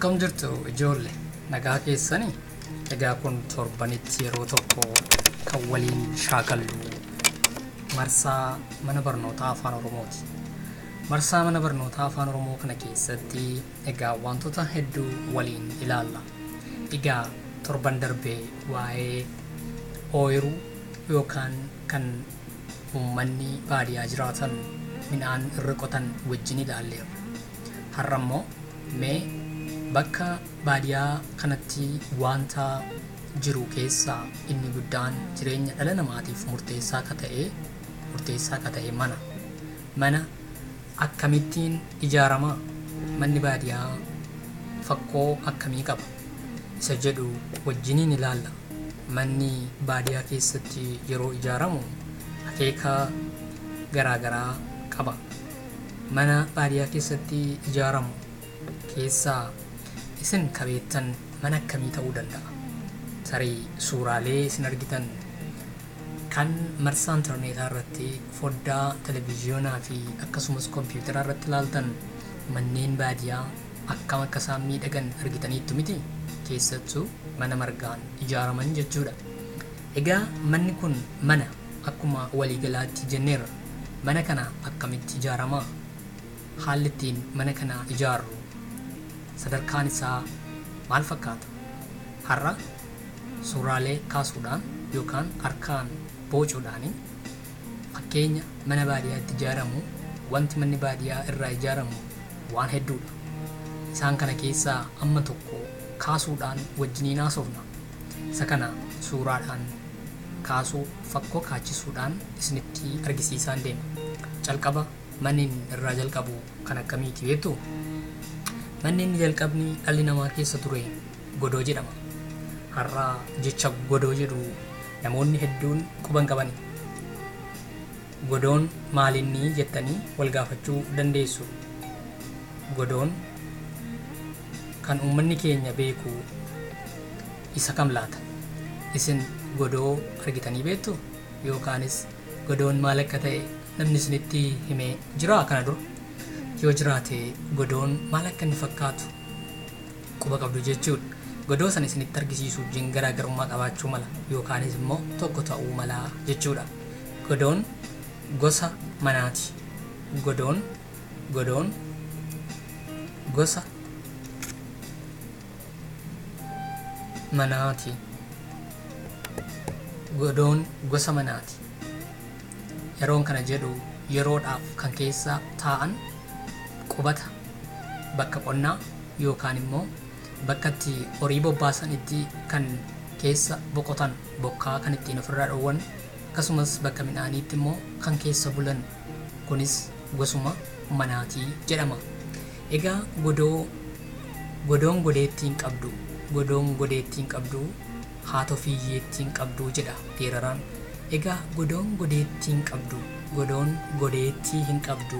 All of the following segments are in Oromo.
Akkam jirtu ijoolle, nagaa keessanii? Egaa kun torbanitti yeroo tokko kan waliin shaakallu marsaa mana barnootaa Afaan Oromooti. Marsaa mana barnootaa Afaan Oromoo kana keessatti egaa wantoota hedduu waliin ilaalla. Egaa torban darbee waa'ee ooyiruu yookaan kan uummanni baadiyyaa jiraatan midhaan irra qotan wajjin ilaalleerra. Har'a immoo mee bakka baadiyyaa kanatti wanta jiru keessaa inni guddaan jireenya dhala namaatiif murteessaa ka ta'e mana. Mana akkamittiin ijaarama? Manni baadiyyaa fakkoo akkamii qaba? Isa jedhu wajjiniin ilaalla. Manni baadiyyaa keessatti yeroo ijaaramu akeeka garaagaraa qaba. Mana baadiyyaa keessatti ijaaramu keessaa isin ka beektan mana akkamii ta'uu danda'a? Tarii suuraalee isin argitan kan marsaa intarneetaa irratti, foddaa televiziyoonaa fi akkasumas kompiitara irratti ilaaltan, manneen baadiyyaa akkam akka isaan miidhagan argitaniittu miti? Keessattuu mana margaan ijaaraman jechuudha. Egaa manni kun mana akkuma waliigalaatti jenneerra. Mana kana akkamitti ijaaramaa? Haalli ittiin mana kana ijaarru sadarkaan isaa maal fakkaata? Har'a suuraalee kaasuudhaan yookaan harkaan bocuudhaan fakkeenya mana baadiyyaatti ijaaramu, wanti manni baadiyyaa irraa ijaaramu waan hedduudha. Isaan kana keessaa amma tokko kaasuudhaan wajjiniin haasofna. Isa kana suuraadhaan kaasuu, fakkoo kaachisuudhaan isinitti argisiisaan deema. Calqaba manni inni irraa jalqabu kan akkamiiti beektu? Manni inni jalqabni dhalli namaa keessa ture godoo jedhama. Har'a jecha godoo jedhu namoonni hedduun quban qabani. Godoon maalinni jettanii wal gaafachuu dandeessu. Godoon kan uummanni keenya beeku isa kam laata? Isin godoo argitanii beektu? Yookaanis godoon maal akka ta'e namni isinitti himee jiraa kana dura? Yoo jiraate, godoon maal akka inni fakkaatu quba qabdu jechuudha. Godoo sana isinitti argisiisuu wajjin garaagarummaa qabaachuu mala yookaanis immoo tokko ta'uu mala jechuudha. Godoon gosa manaati. Godoon gosa manaati. Godoon gosa manaati. Yeroon kana jedhu yeroodhaaf kan keessa taa'an, qubata bakka qonnaa yookaan immoo bakka itti horii bobbaasanitti kan keessa boqotan, bokkaa kan ittiin ofirraa dhowwan, akkasumas bakka midhaaniitti immoo kan keessa bulan, kunis gosuma manaatii jedhama. Egaa godoo, godoon godeettiin qabdu, godoon godeettiin qabdu haata ofiyyeettiin qabdu jedha geeraraan. Egaa godoon godeettiin qabdu, godoon godeettii hin qabdu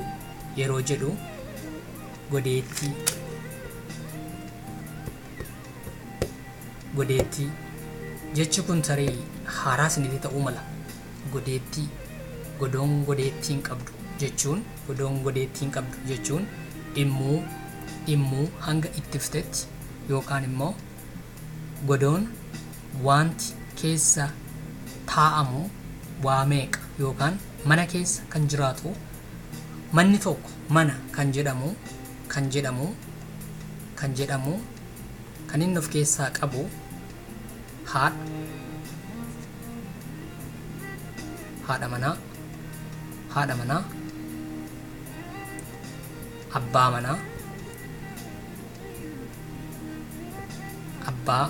yeroo jedhu, godeettii, godeettii jechi kun tarii haaraa isinitti ta'uu mala. Godeettii, godoon godeettii hin qabdu jechuun, godoon godeettii hin qabdu jechuun dhimmuu hanga ittiftetti yookaan immoo godoon wanti keessa taa'amu waa meeqa yookaan mana keessa kan jiraatu, manni tokko mana kan jedhamu kan inni of keessaa qabu haadha manaa, abbaa manaa, abbaa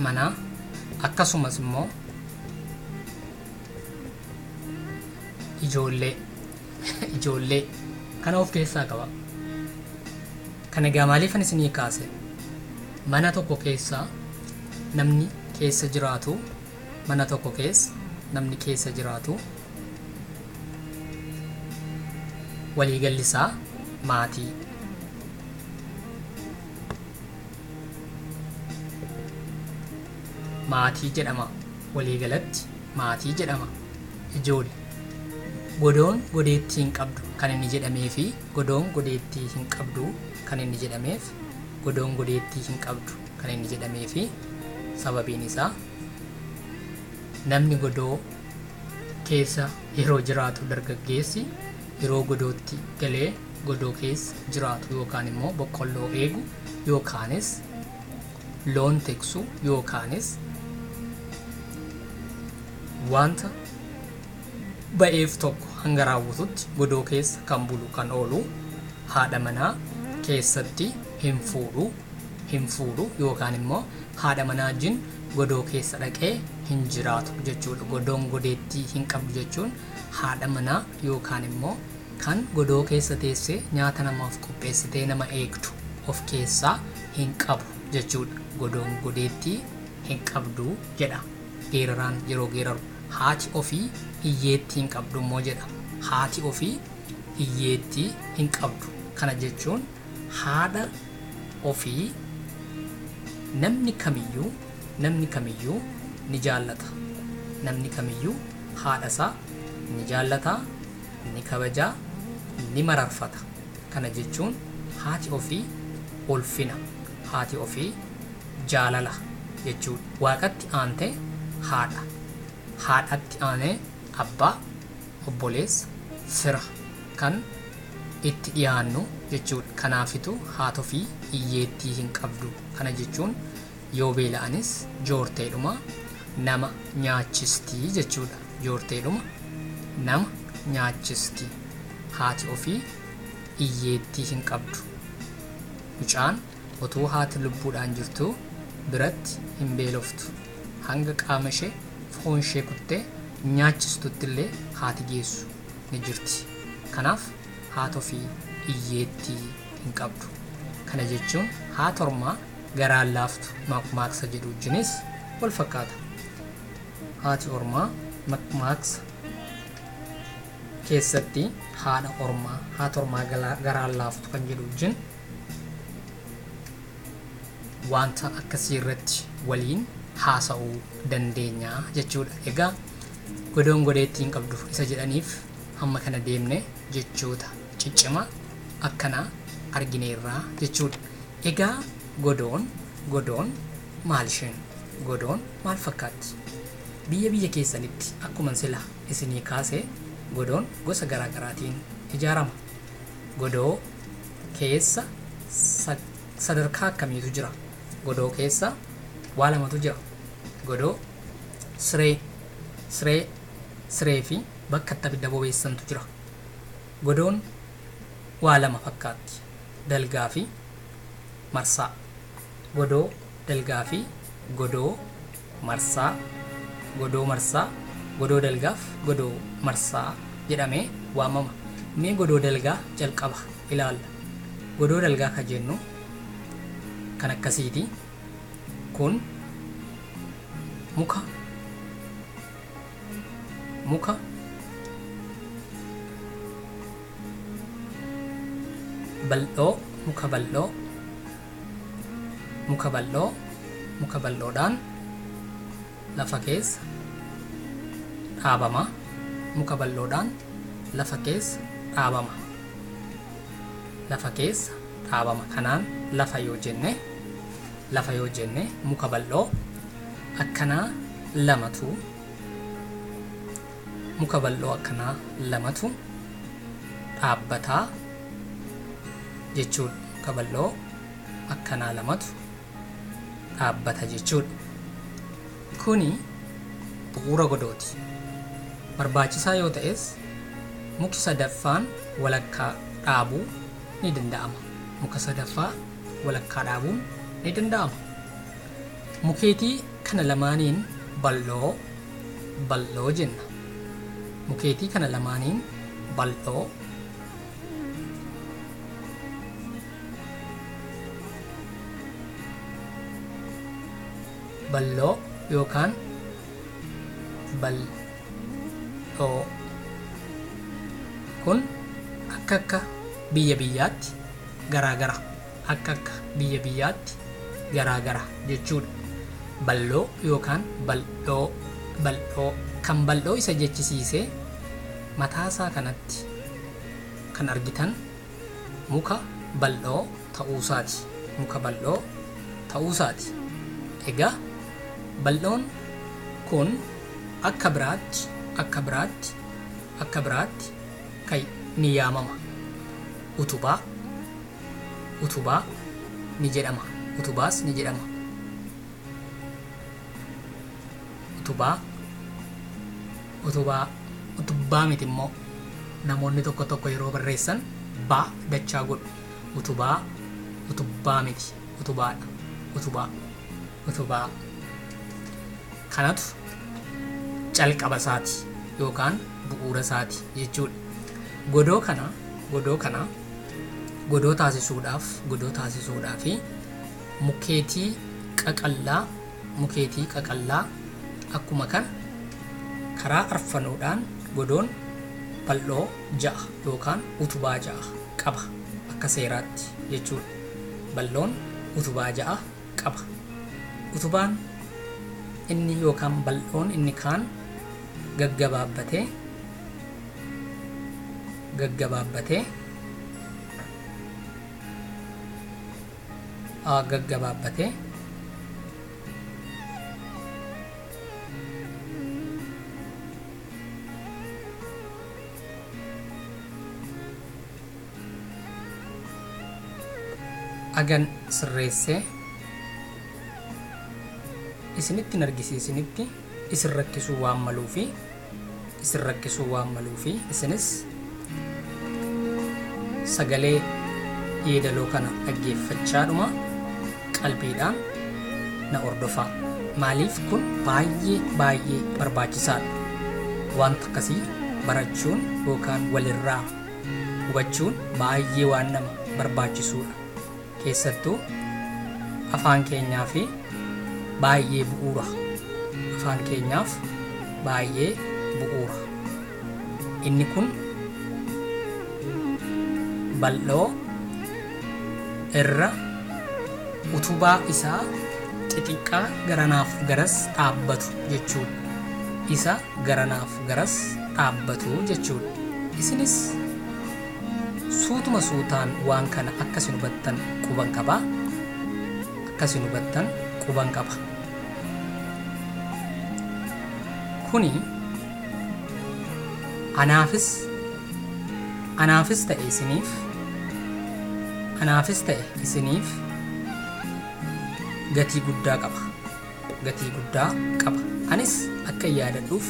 manaa, akkasumas immoo ijoollee kana of keessaa qaba. Kana egaa maaliifan isinii kaase? Mana tokko keessa namni keessa jiraatu, mana tokko keessa namni keessa jiraatu waliigalli isaa maatii. Maatii jedhama. Waliigalatti maatii jedhama. Ijoollee. Godoon godeettii hin qabdu kan inni jedhamee fi godoon godeettii hin qabdu kan inni jedhameef godoon godeettii hin qabdu kan inni jedhamee fi sababiin isaa namni godoo keessa yeroo jiraatu, dargaggeessi yeroo godootti galee godoo keessa jiraatu yookaan immoo boqqolloo eegu yookaanis loon tiksu yookaanis wanta ba'eef tokko hanga raawwatutti godoo keessa kan bulu, kan oolu, haadha manaa keessatti hin fuudhu yookaan immoo haadha manaa wajjin godoo keessa dhaqee hin jiraatu jechuudha. Godoon godeettii hin qabdu jechuun haadha manaa yookaan immoo kan godoo keessa teessee nyaata namaaf qopheessitee nama eegdu of keessaa hin qabu jechuudha. Godoon godeettii hin qabdu jedha geeraraan yeroo geeraru. Haati ofii hiyyeettii hin qabdu immoo jedha. Haati ofii hiyyeettii hin qabdu. Kana jechuun haadha ofii namni kamiyyuu ni jaallata. Namni kamiyyuu haadha isaa ni jaallata, ni kabajaa, ni mararfata. Kana jechuun haati ofii ulfina, haati ofii jaalala jechuudha. Waaqatti aantee haadha, haadhatti aanee abbaa, obboleessa, fira kan itti dhiyaannu jechuudha. Kanaafitu haati ofii hiyyeettii hin qabdu. Kana jechuun yoo beela'anis joorteedhuma nama nyaachistii jechuudha. Joorteedhuma nama nyaachisti. Haati ofii hiyyeettii hin qabdu. Mucaan utuu haati lubbuudhaan jirtuu biratti hin beeloftu. Hanga qaama ishee, foon ishee kuttee nyaachistutti illee haati geessu ni jirti. Kanaaf haati ofii hiyyeettii hin qabdu. Kana jechuun haati ormaa garaan laaftu makmaaksa jedhu wajjinis wal fakkaata. Haati ormaa makmaaksa keessatti haadha ormaa, haati ormaa garaan laaftu kan jedhu wajjin wanta akkasii irratti waliin haasa'uu dandeenya jechuudha. Egaa godoon godeettii hin qabdu isa jedhaniif hamma kana deemne jechoota ciccimaa akkanaa argineerraa jechuudha. Egaa godoon maal isheen? Godoon maal fakkaatti? Biyya biyya keessanitti akkuma sila isinii kaase godoon gosa garaa garaatiin ijaarama. Godoo keessa sadarkaa akkamiitu jira? Godoo keessa waa lamatu jira. Godoo, siree fi bakka itti abidda bobeessantu jira. Godoon waa lama fakkaatti. Dalgaa fi marsaa. Godoo dalgaa fi godoo marsaa, godoo marsaa, godoo dalgaaf godoo marsaa jedhamee waamama. Mee godoo dalgaa jalqaba ilaalla. Godoo dalgaa kan jennu kan akkasiiti. Kun muka bal'oo muka bal'oodhaan lafa keessa dhaabama. Muka bal'oodhaan lafa keessa dhaabama. Lafa keessa dhaabama. Kanaan lafa yoo jenne muka bal'oo akkanaa lamatu, muka bal'oo akkanaa lamatu dhaabbataa jechuudha. Muka bal'oo akkanaa lamatu dhaabbata jechuudha. Kuni bu'uura godooti. Barbaachisaa yoo ta'es muki sadaffaan walakkaa dhaabuu ni danda'ama. Muka sadaffaa walakkaa dhaabuun ni danda'ama. Mukeetii kana lamaaniin bal'oo bal'oo jenna. Mukeetii kana lamaaniin bal'oo, bal'oo yookaan bal'oo. Kun akka biyya biyyaatti garaagara. Akka biyya biyyaatti garaagara jechuudha. Bal'oo yookaan bal'oo. Bal'oo kan bal'oo isa jechisiisee Mataasaa kanatti kan argitan muka bal'oo ta'uusaati. Muka bal'oo ta'uusaati. Egaa bal'oon kun akka biraatti akka biraatti akka biraatti kan ni yaamama. Utubaa utubaa ni jedhama. Utubaas ni jedhama. Utubaa utubaa utubaa miti immoo namoonni tokko tokko yeroo barreessan baa dachaa godhu. Utubaa utubaa miti utubaadha. Utubaa utubaa kanatu calqaba isaati yookaan bu'uura isaati jechuudha. Godoo kana godoo kana godoo taasisuudhaaf godoo taasisuudhaaf mukeetii qaqallaa mukeetii qaqallaa akkuma kana karaa arfanuudhaan godoon bal'oo 6 yookaan utubaa 6 qaba akka seeraatti jechuudha. Bal'oon utubaa 6 qaba. Utubaan inni yookaan bal'oon inni kaan gaggabaabbatee gaggabaabbatee gaggabaabbatee agan sirreessee isinitti hin argisiisinitti isin rakkisuu waan maluufi isin rakkisuu waan maluufi isinis sagalee yeedaloo kana dhaggeeffachaadhuma qalbiidhaan na hordofaa. Maaliif kun baay'ee baay'ee barbaachisaadha. Wanta akkasii barachuun yookaan walirraa hubachuun baay'ee waan nama barbaachisuudha. Keessattuu afaan keenyaa fi baay'ee bu'uura. Afaan keenyaaf baay'ee bu'uura. Inni kun bal'oo irra utubaa isaa xixiqqaa garanaaf garas dhaabbatu jechuudha. Isa garanaaf garas dhaabbatu jechuudha. Isinis suutuma suutaan waan kana akkasin hubattan quban qaba. Akkasin hubattan quban qaba. Kuni anaafis anaafis ta'e isiniif anaafis ta'e isiniif gatii guddaa qaba. Gatii guddaa qaba. Anis akka yaadadhuuf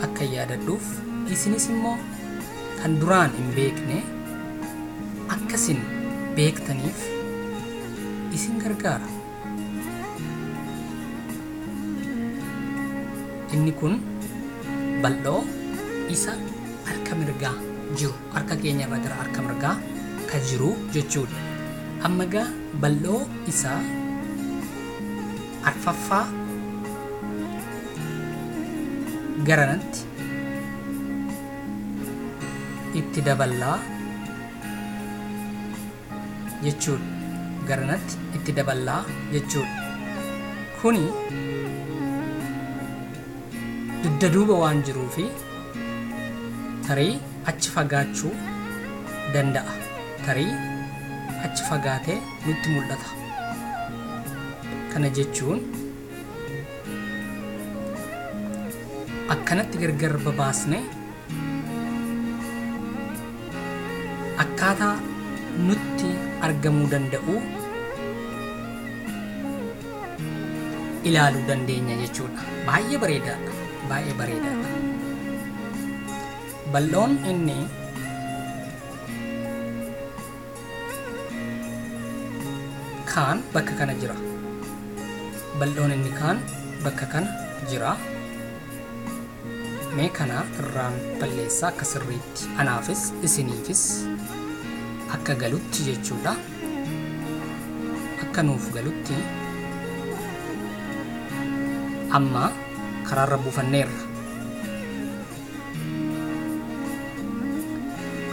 akka yaadadhuuf isinis immoo kan duraan hin beekne akkasin beektaniif isin gargaara. Inni kun bal'oo isa harka mirgaa jiru harka keenya irra gara harka mirgaa ka jiru jechuudha. Amma gaa bal'oo isa arfaffaa garanatti itti daballaa jechuudha. Garanatti itti daballaa jechuudha. Kuni dugda duuba waan jiruufi tarii achi fagaachuu danda'a. Tarii achi fagaatee nutti mul'ata. Kana jechuun akkanatti gargar babaasne akkaataa nutti argamuu danda'u ilaaluu dandeenya jechuudha. Baay'ee bareedaadha. Baay'ee bareedaadha. Bal'oon inni kaan bakka kana jira. Bal'oon inni kaan bakka kana jira. Mee kana irraan balleessaa akka sirriitti anaafis isiniifis akka galutti jechuudha. Akka nuuf galutti amma karaarra buufanneerra.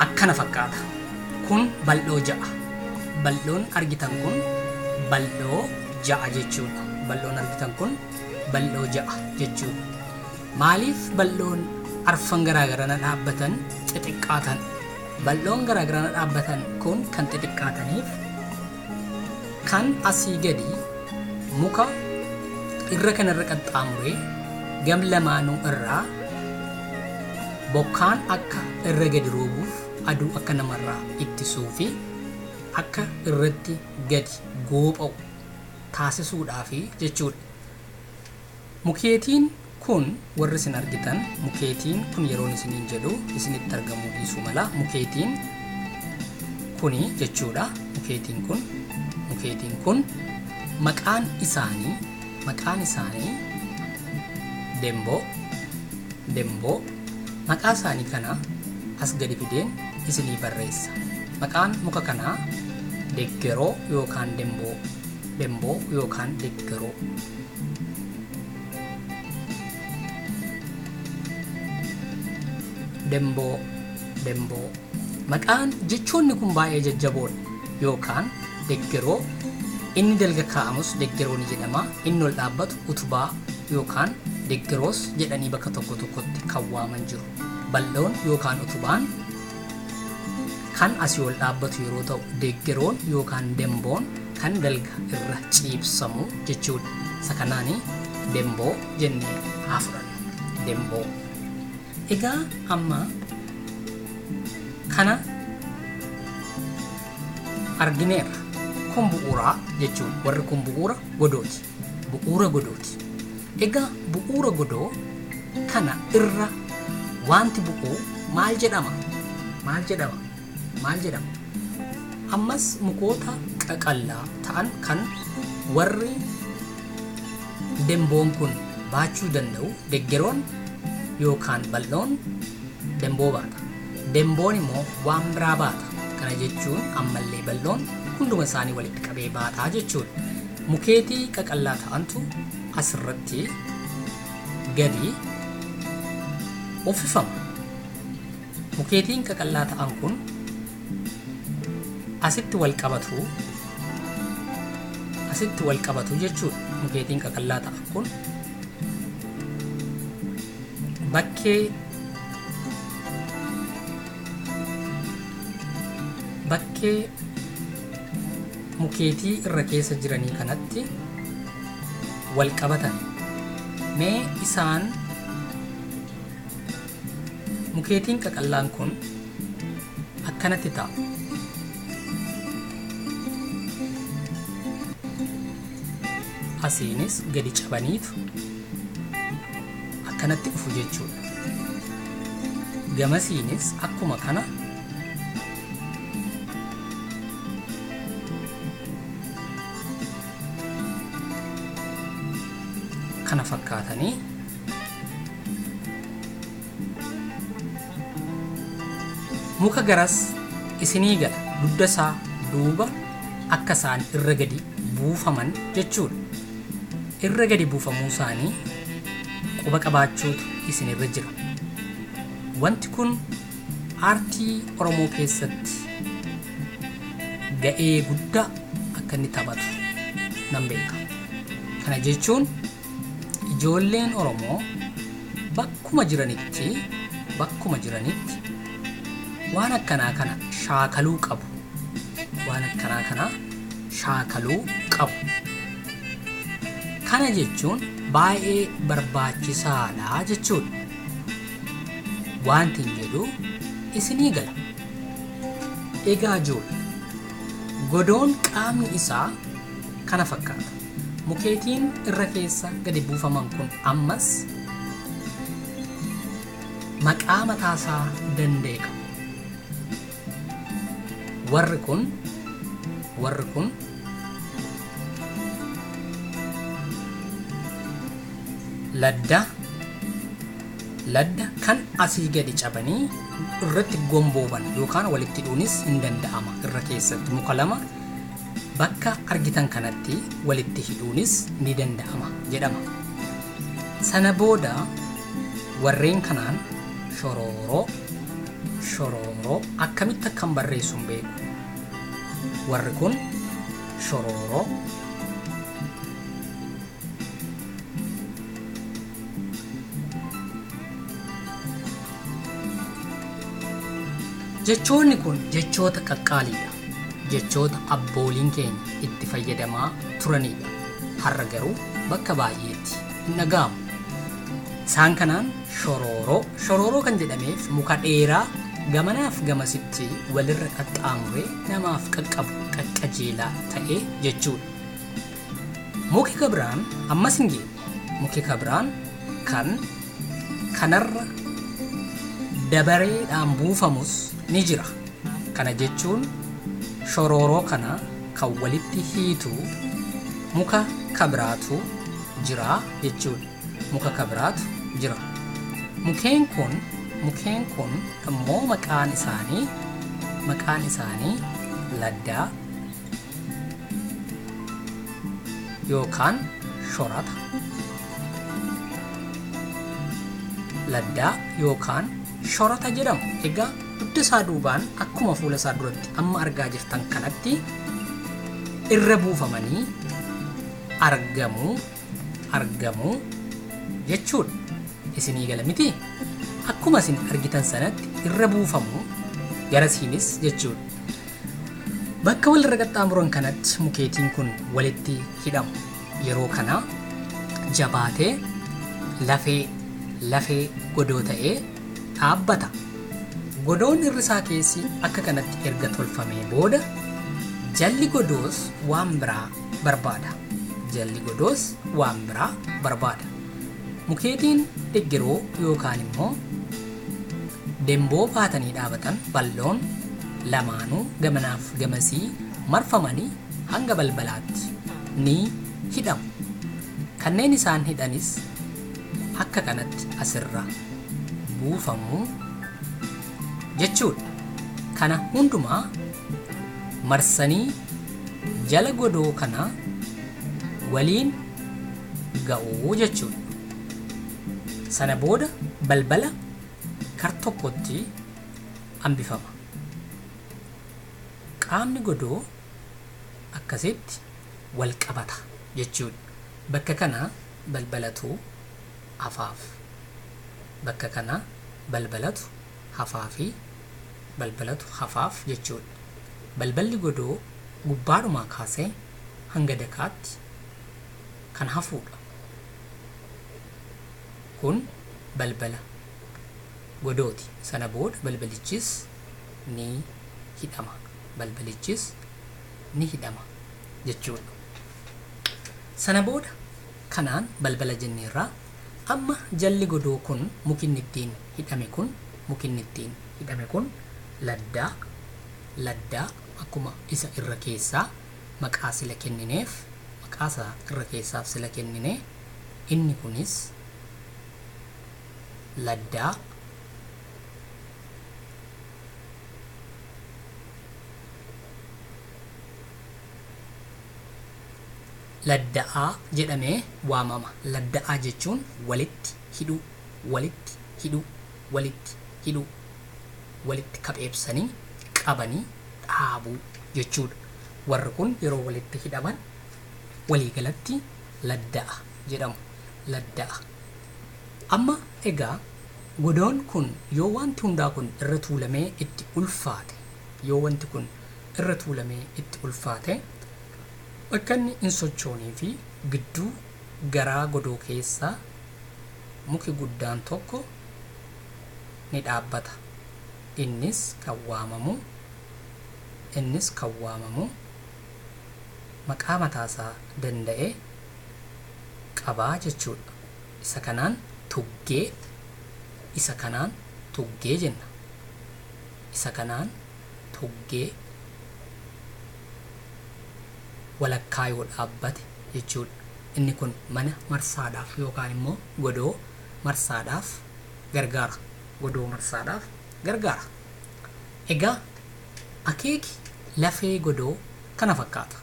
Akkana fakkaata. Kun bal'oo 6. Bal'oon argitan kun bal'oo 6 jechuudha. Bal'oon argitan kun bal'oo 6 jechuudha. Maaliif bal'oon arfan garaagarana dhaabbatan xixiqqaatan. Bal'oon garaagarana dhaabbatan kun kan xixiqqaataniif kan asii gadi muka irra kanarra qaxxaamuree gam lamaanuu irraa bokkaan akka irra gadi roobuuf, aduu akka namarraa ittisuu fi akka irratti gadi goopha'u taasisuudhaafi jechuudha. Mukeetiin kun warri isin argitan, mukeetiin kun yeroon isiniin jedhu isinitti argamuu dhiisuu mala, mukeetiin kuni jechuudha. Mukeetiin kun maqaan isaanii demboo, demboo. Maqaa isaanii kana as gadi fideen isinii barreessa. Maqaan muka kanaa deggeroo yookaan demboo, demboo yookaan deggeroo. Demboo, demboo. Maqaan jechoonni kun baay'ee jajjaboodha. Yookaan deggeroo, inni dalga kaa'amus deggeroo ni jedhama. Inni ol dhaabbatu utubaa yookaan deggeroos jedhanii bakka tokko tokkotti kan waaman jiru. Bal'oon yookaan utubaan kan asii ol dhaabbatu yeroo ta'u, deggeroon yookaan demboon kan dalga irra ciibsamu jechuudha. Isa kanaani demboo jennee haa fudhannu. Demboo. Egaa amma kana argineerra. Kun bu'uuraa jechuudha. Warri kun bu'uura godooti. Bu'uura godooti. Egaa bu'uura godoo kana irra wanti bu'uu maal jedhama? Maal jedhama? Maal jedhama? Ammas mukoota qaqallaa ta'an kan warri demboon kun baachuu danda'u. Deggeroon yookaan bal'oon demboo baata. Demboon immoo waan biraa baata. Kana jechuun ammallee bal'oon hunduma isaanii walitti qabee baataa jechuudha. Mukeetii qaqallaa ta'antu asirratti gadi uffifama. Mukeetiin qaqallaa ta'an kun asitti wal qabatu, asitti wal qabatu jechuudha. Mukeetiin qaqallaa ta'an kun bakkee mukeetii irra keessa jiranii kanatti wal qabatan. Mee isaan mukeetiin qaqallaan kun akkanatti ta'a. Asiinis gadi cabaniitu akkanatti dhufu jechuudha. Gamasiinis akkuma kana kana fakkaatanii muka garas isinii gala, dugda isaa duuba akka isaan irra gadi buufaman jechuudha. Irra gadi buufamuu isaanii quba qabaachuutu isinirra jira. Wanti kun aartii Oromoo keessatti ga'ee guddaa akka inni taphatu nan beeka. Kana jechuun ijoolleen Oromoo bakkuma jiranitti waan akkanaa kana shaakaluu qabu. Waan akkanaa kana shaakaluu qabu. Kana jechuun baay'ee barbaachisaadha jechuudha. Wanti hin jedhu isinii gala. Egaa ijoollee, godoon qaamni isaa kana fakkaata. Mukeetiin irra keessa gadi buufaman kun ammas maqaa mataasaa danda'e qabu. Warri kun ladda, ladda kan asii gadi cabanii irratti gombooban yookaan walitti hidhuunis hin danda'ama. Irra keessatti muka lama bakka argitan kanatti walitti hidhuunis ni danda'ama jedhama. Sana booda warreen kanaan shorooroo, shorooroo akkamitti akkan barreessu hin beeku. Warri kun shorooroo, Jechoonni kun jechoota qaqqaaliidha. Jechoota abbooliin keenya itti fayyadamaa turanidha. Har'a garuu bakka baay'eetti hin dhaga'amu. Isaan kanaan shorooroo, shorooroo kan jedhameef muka dheeraa gamanaaf gamasitti walirra qaxxaamuree namaaf qaqqabu qaqqajeelaa ta'e jechuudha. Muki kabiraan ammas hin geenye. Muki kabiraan kan kanarra dabareedhaan buufamus ni jira. Kana jechuun shorooroo kana kan walitti hiitu muka kabiraatu jira jechuudha. Muka kabiraatu jira. Mukeen kun immoo maqaan isaanii laddaa yookaan shorata. Laddaa yookaan shorata jedhamu. Egaa dugda isaa duubaan akkuma fuula isaa duratti amma argaa jirtan kanatti irra buufamanii argamuu jechuudha. Isinii gala miti? Akkuma isin argitan sanatti irra buufamu garasiinis jechuudha. Bakka walirra qaxxaamuran kanatti mukeetiin kun walitti hidhamu. Yeroo kana jabaatee lafee godoo ta'ee dhaabbata. Godoon irri isaa keessi akka kanatti erga tolfamee booda jalli godoos waan biraa barbaada. Jalli godoos waan biraa barbaada. Mukeetiin deggeroo yookaan immoo demboo baatanii dhaabatan bal'oon lamaanuu gamanaaf gamasii marfamanii hanga balbalaatti ni hidhamu. Kanneen isaan hidhanis akka kanatti asirra buufamuu jechuudha. Kana hundumaa marsanii jala godoo kana waliin ga'uu jechuudha. Sana booda balbala kar tokkotti hambifama. Qaamni godoo akkasitti wal qabata jechuudha. Bakka kana balbalatu hafaaf. Bakka kana balbalatu hafaafi balbalatu hafaaf jechuudha. Balballi godoo gubbaadhumaa kaasee hanga dakaatti kan hafuudha. Kun balbala godooti. Sana booda balbalichis ni hidhama. Balbalichis ni hidhama jechuudha. Sana booda kanaan balbala jenneerraa, amma jalli godoo kun mukinni ittiin hidhame kun laddaa akkuma isa irra keessaa maqaa sila kennineef, maqaa isaa irra keessaaf sila kennine, inni kunis laddaa ladda'aa jedhamee waamama. Ladda'aa jechuun walitti hidhuu, walitti hidhuu, walitti hidhuu, walitti kapheebsanii qabanii dhaabuu jechuudha. Warri kun yeroo walitti hidhaman waliigalatti ladda'a jedhamu. Ladda'a. Amma egaa godoon kun yoo wanti hundaa kun irra tuulamee itti ulfaate, yoo wanti kun irra tuulamee itti ulfaate, bakka inni hin sochoonii fi gidduu garaa godoo keessaa muki guddaan tokko ni dhaabbata. Innis kan waamamu maqaa mataasaa danda'e qabaa jechuudha. Isa kanaan tuggee, isa kanaan tuggee jenna. Isa kanaan tuggee walakkaa yoo dhaabbate jechuudha. Inni kun mana marsaadhaaf yookaan immoo godoo marsaadhaaf gargaara. Godoo marsaadhaaf gargaara. Egaa akeeki lafee godoo kana fakkaata.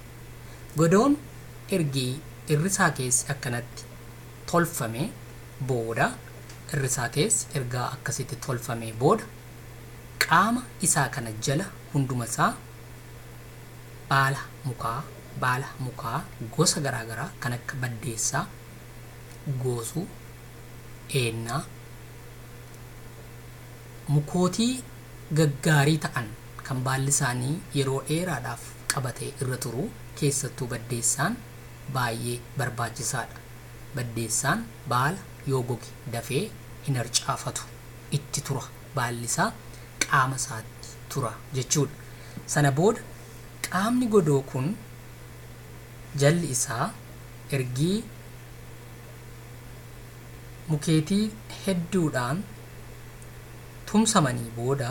Godoon ergii irrisaa keessi akkanatti tolfame booda, irrisaa keessi ergaa akkasitti tolfame booda, qaama isaa kana jala hunduma isaa baala mukaa gosa garaagaraa kan akka baddeessaa, goosuu, eennaa, mukootii gaggaarii ta'an kan baalli isaanii yeroo dheeraadhaaf qabatee irra turu, keessattuu baddeessaan baay'ee barbaachisaadha. Baddeessaan baala yoo goge dafee hin harcaafatu, itti tura, baalli isaa qaama isaatti tura jechuudha. Sana booda qaamni godoo kun jalli isaa ergii mukeetii hedduudhaan tumsamanii booda,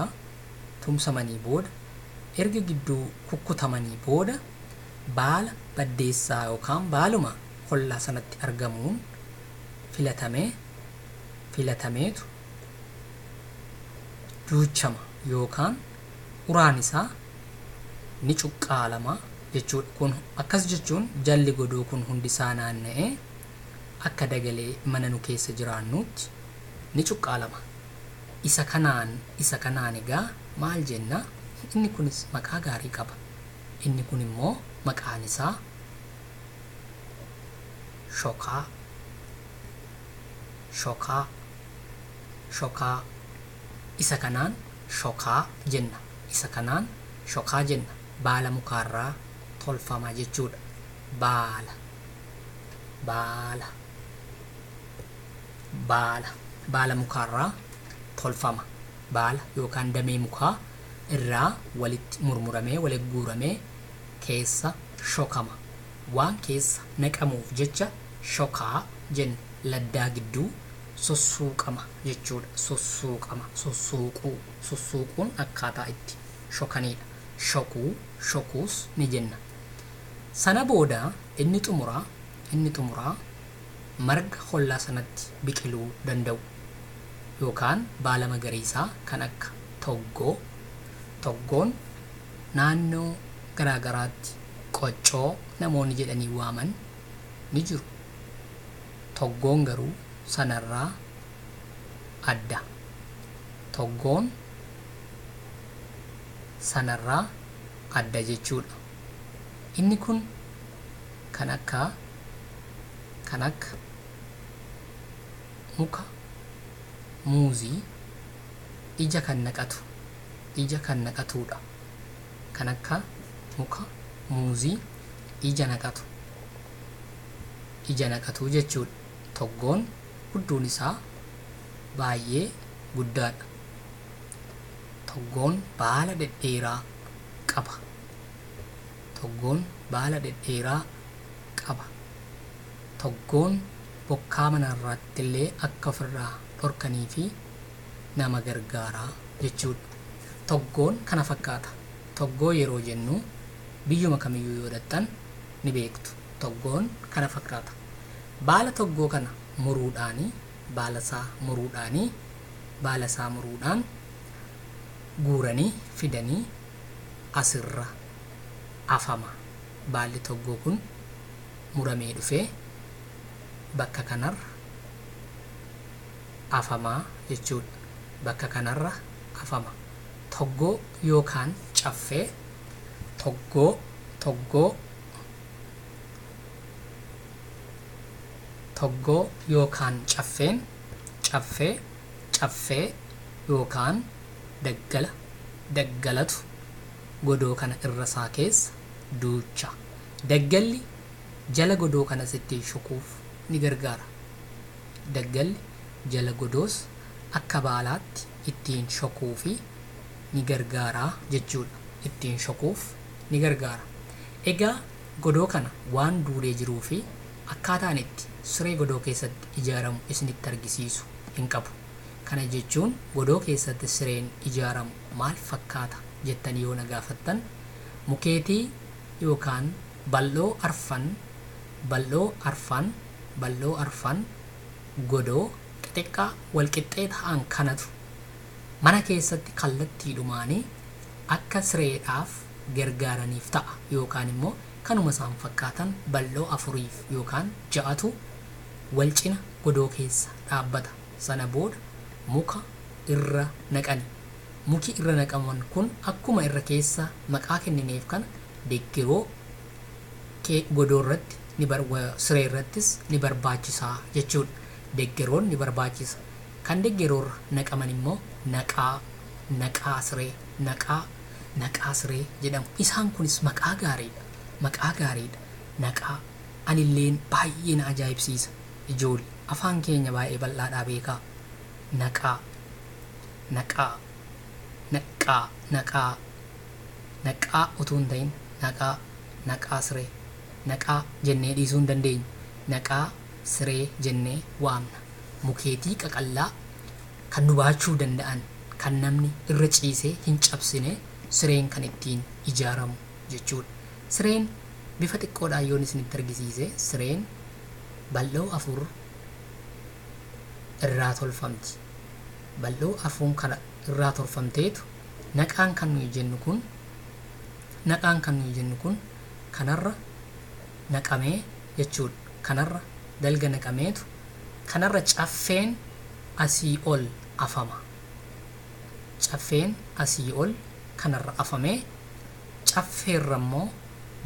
erga gidduu kukkutamanii booda, baala baddeessaa yookaan baaluma hollaa sanatti argamuun filatameetu duuchama yookaan uraan isaa ni cuqqaalama jechuudha. Kun akkas jechuun jalli godoo kun hundi isaa naanna'ee akka dagalee mana nu keessa jiraannuutti ni cuqqaalama. Isa kanaan egaa maal jenna? Inni kunis maqaa gaarii qaba. Inni kun immoo maqaan isaa shokaa, shokaa, shokaa. Isa kanaan shokaa jenna. Isa kanaan shokaa jenna. Baala mukaarraa tolfama jechuudha. Baala, baala, baala, baala mukaarraa tolfama. Baala yookaan damee mukaa irraa walitti murmuramee, walitti guuramee keessa shokama. Waan keessa naqamuuf jecha shokaa jenna. Laddaa gidduu sussuuqama jechuudha. Sussuuqama, sussuuquu, sussuuquun akkaataa itti shokanidha. Shokuu, shokuus ni jenna. Sana booda inni xumuraa marga hollaa sanatti biqiluu danda'u yookaan baala magariisaa kan akka toggoo. Toggoon naannoo garaagaraatti qoccoo namoonni jedhanii waaman ni jiru. Toggoon garuu sanarraa adda. Toggoon sanarraa adda jechuudha. Inni kun kan akka muka muuzii ija kan naqatu, ija kan naqatudha. Kan akka muka muuzii ija naqatu, ija naqatu jechuudha. Toggoon hudduun isaa baay'ee guddaadha. Toggoon baala dhedheeraa qaba. Toggoon baala dhedheeraa qaba. Toggoon bokkaa manarratti illee akka ofirraa dhorkanii fi nama gargaaraa jechuudha. Toggoon kana fakkaata. Toggoo yeroo jennu biyyuma kamiyyuu yoo dhaqxan ni beektu. Toggoon kana fakkaata. Baala toggoo kana muruudhaanii, baala isaa muruudhaanii, baala isaa muruudhaan guuranii fidanii asirra afama. Baalli toggoo kun muramee dhufee bakka kanarra afamaa jechuudha. Bakka kanarra afama. Toggoo yookaan caffee, toggoo, toggoo, toggoo yookaan caffeen, caffee, caffee yookaan daggala, daggalatu godoo kana irra isaa keessa duucha. Daggalli jala godoo kanas ittiin shukuuf ni gargaara. Daggalli jala godoos akka baalaatti ittiin shokuufi ni gargaara jechuudha. Ittiin shokuuf ni gargaara. Egaa godoo kana waan duudee jiruu fi akkaataan itti siree godoo keessatti ijaaramu isinitti argisiisu hin qabu. Kana jechuun godoo keessatti sireen ijaaramu maal fakkaata jettanii yoo na gaafattan, mukeetii yookaan bal'oo arfan, bal'oo arfan, bal'oo arfan godoo xixiqqaa walqixxee ta'an kanatu mana keessatti kallattiidhumaanii akka sireedhaaf gargaaraniif ta'a, yookaan immoo kanuma isaan fakkaatan bal'oo afuriif yookaan ja'atu wal cina godoo keessa dhaabbata. Sana booda muka irra naqani. Muki irra naqaman kun akkuma irra keessa maqaa kennineef kana deeggaroo godoo irratti ni, siree irrattis ni barbaachisaa jechuudha. Deeggaroon ni barbaachisa. Kan deeggaroorra naqaman immoo naqaa. Naqaa siree, naqaa, naqaa siree jedhamu. Isaan kunis maqaa gaariidha. Maqaa gaariidha. Naqaa anilleen baay'ee na ajaa'ibsiisa. Ijoollee afaan keenya baay'ee bal'aadhaa beekaa. Naqaa, naqaa, naqaa, naqaa, naqaa utuu hin ta'in naqaa, naqaa siree, naqaa jennee dhiisuu hin dandeenyu. Naqaa siree jennee waamna. Mukeetii qaqallaa kan nu baachuu danda'an, kan namni irra ciisee hin cabsine, sireen kan ittiin ijaaramu jechuudha. Sireen bifa xiqqoodhaan yoon isinitti argisiise, sireen bal'oo afur irraa tolfamti. Bal'oo afuun kana irraa tolfamteetu naqaan kan nuyi jennu kun, naqaan kan nuyi jennu kun kanarra naqamee jechuudha. Kanarra dalga naqameetu kanarra caffeen asii ol afama. Caffeen asii ol kanarra afamee, caffeerra immoo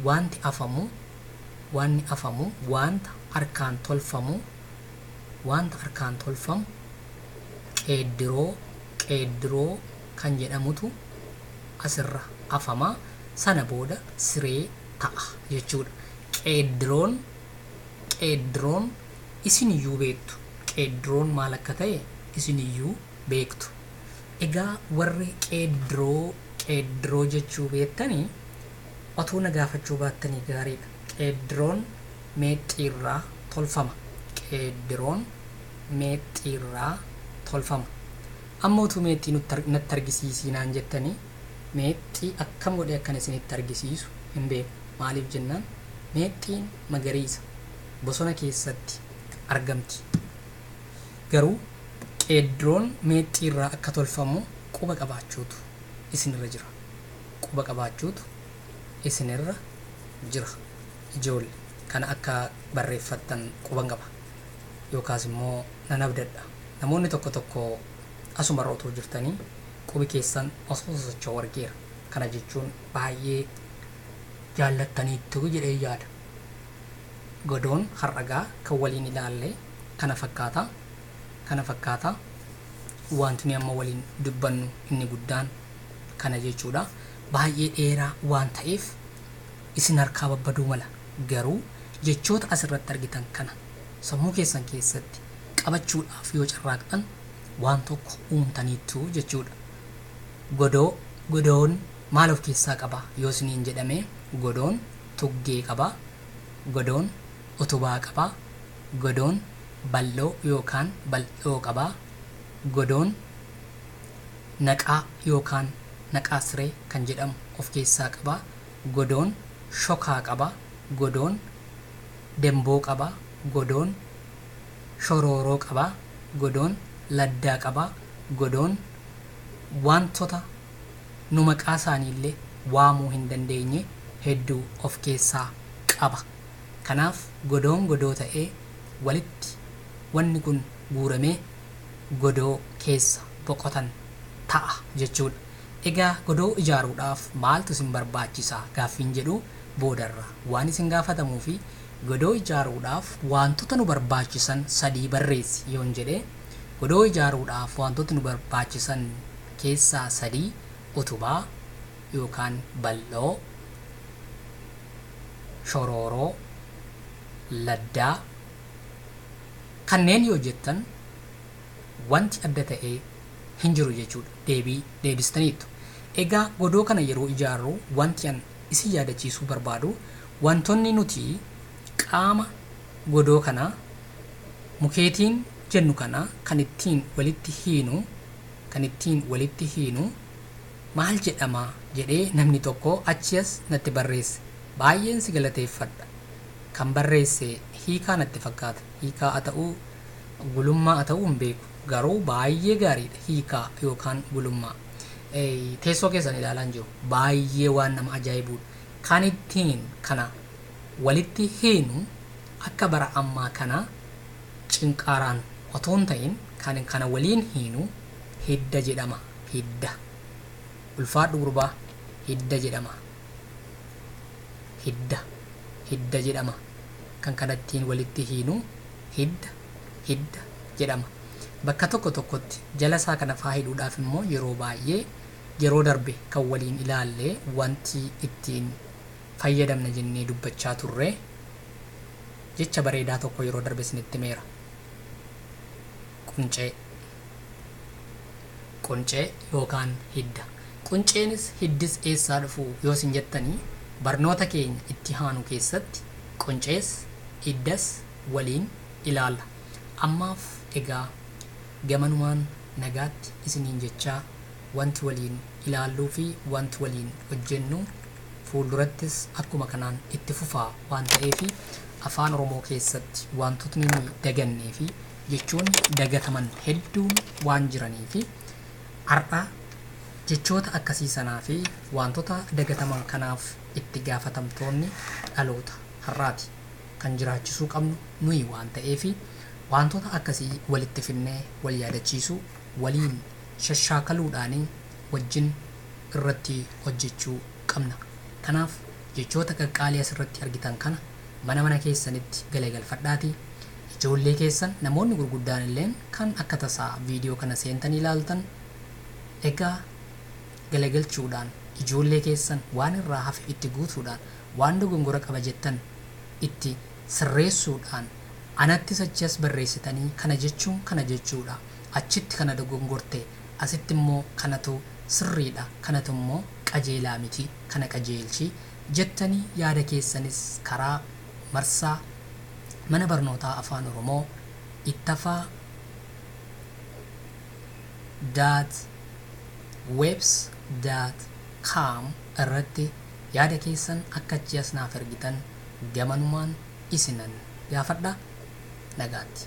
wanti afamu, wanni afamu wanta harkaan tolfamu, wanta harkaan tolfamu qeeddiroo, qeeddiroo kan jedhamutu asirra afama. Sana booda siree ta'a jechuudha. Qeeddiroon, qeeddiroon isiniyyuu beektu. Qeeddiroon maal akka ta'e isiniyyuu beektu. Egaa warri qeeddiroo, qeeddiroo jechuu beektanii otuu na gaafachuu baattanii gaariidha. Qeeddiroon meexxiirraa tolfama. Qeeddiroon meexxiirraa tolfama. Amma utuu meexxii natti argisiisii naan jettanii, meexxii akkam godhee akkan isinitti argisiisu hin beeku. Maaliif jennaan, meexxiin magariisa, bosona keessatti argamti. Garuu qeeddiroon meexxiirraa akka tolfamu quba qabaachuutu isinirra jira. Quba qabaachuutu isinirra jira. Ijoollee kana akka barreeffattan quban qaba. Yookaas immoo nan abdadha. Namoonni tokko tokko asumarra otoo jirtanii qubi keessan osoo sosocho'u argeera. Kana jechuun baay'ee jaallattaniittu jedhee yaada. Godoon har'agaa kan waliin ilaalle kana fakkaata. Kana fakkaata. Wanti nuyi amma waliin dubbannu inni guddaan kana jechuudha. Baay'ee dheeraa waan ta'eef isin harkaa babbaduu mala. Garuu jechoota asirratti argitan kana sammuu keessan keessatti qabachuudhaaf yoo carraaqxan waan tokko uumtaniittu jechuudha. Godoo, godoon maal of keessaa qaba yoo isiniin jedhame, godoon tuggee qaba. Godoon utubaa qaba. Godoon bal'oo yookaan bal'oo qaba. Godoon naqaa yookaan naqaa siree kan jedhamu of keessaa qaba. Godoon shokaa qaba. Godoon demboo qaba. Godoon shorooroo qaba. Godoon laddaa qaba. Godoon wantoota nu maqaa isaaniillee waamuu hin dandeenye hedduu of keessaa qaba. Kanaaf godoon godoo ta'ee walitti wanni kun guuramee godoo keessa boqotan ta'a jechuudha. Egaa godoo ijaaruudhaaf maaltu isin barbaachisa gaaffiin jedhu boodarra waan isin gaafatamuu fi godoo ijaaruudhaaf wantoota nu barbaachisan sadii barreessi yoon jedhee, godoo ijaaruudhaaf wantoota nu barbaachisan keessaa sadii utubaa yookaan bal'oo, shorooroo, laddaa kanneen yoo jettan wanti adda ta'ee hin jiru jechuudha. Deebii deebistaniittu. Egaa godoo kana yeroo ijaarru wanti an isin yaadachiisuu barbaadu, wantoonni nuti qaama godoo kana mukeetiin jennu kana kan ittiin walitti hiinu, kan ittiin walitti hiinu maal jedhama jedhee namni tokko achi as natti barreesse. Baay'een si galateeffadha. Kan barreesse hiikaa natti fakkaata. Hiikaa haa ta'uu, gulummaa haa ta'uu hin beeku. Garuu baay'ee gaariidha hiikaa yookaan gulummaa. Teessoo keessan ilaalaa hin jiru. Baay'ee waan nama ajaa'ibudha. Kan ittiin kana walitti hiinu akka bara ammaa kana cinqaaraan otoo hin ta'in, kan kana waliin hiinu hidda jedhama. Hidda. Ulfaadhu gurbaa, hidda jedhama. Hidda. Hidda jedhama. Kan kana ittiin walitti hiinu hidda, hidda jedhama. Bakka tokko tokkotti jala isaa kana faa hidhuudhaaf immoo yeroo baay'ee yeroo darbe kan waliin ilaalle, wanti ittiin fayyadamna jennee dubbachaa turre, jecha bareedaa tokko yeroo darbe isinitti himeera. Quncee. Quncee yookaan hidda. Qunceenis hiddis eessaa dhufu yoo isin jettanii, barnoota keenya itti aanu keessatti quncees hiddas waliin ilaalla. Ammaaf egaa gamanumaan nagaatti isiniin jechaa, wanti waliin ilaalluu fi wanti waliin hojjennu fuuldurattis akkuma kanaan itti fufaa waan ta'eef, Afaan Oromoo keessatti wantootni nuyi dagannee fi jechoonni dagataman hedduun waan jiranii fi har'a jechoota akkasii sanaa fi wantoota dagataman kanaaf itti gaafatamtoonni dhaloota har'aati. Kan jiraachisuu qabnu nuyi waan ta'eef, wantoota akkasii walitti finnee wal yaadachiisuu, waliin shashaakaluudhaan wajjin irratti hojjechuu qabna. Kanaaf jechoota qaqqaalii asirratti argitan kana mana mana keessanitti galagalfadhaatii ijoollee keessan, namoonni gurguddaan illeen kan akka tasaa viidiyoo kana seentanii ilaaltan, egaa galagalchuudhaan ijoollee keessan waan irraa hafe itti guutuudhaan, waan dogongora qaba jettan itti sirreessuudhaan, anattis achi as barreessitanii kana jechuun kana jechuudha, achitti kana dogongorte, asitti immoo kanatu sirriidha, kanatu immoo qajeelaa miti, kana qajeelchi jettanii yaada keessanis karaa marsaa mana barnootaa Afaan Oromoo ittafaa.webs.com irratti yaada keessan akka achi as naaf ergitan gamanumaan isinan gaafadha. Nagaatti.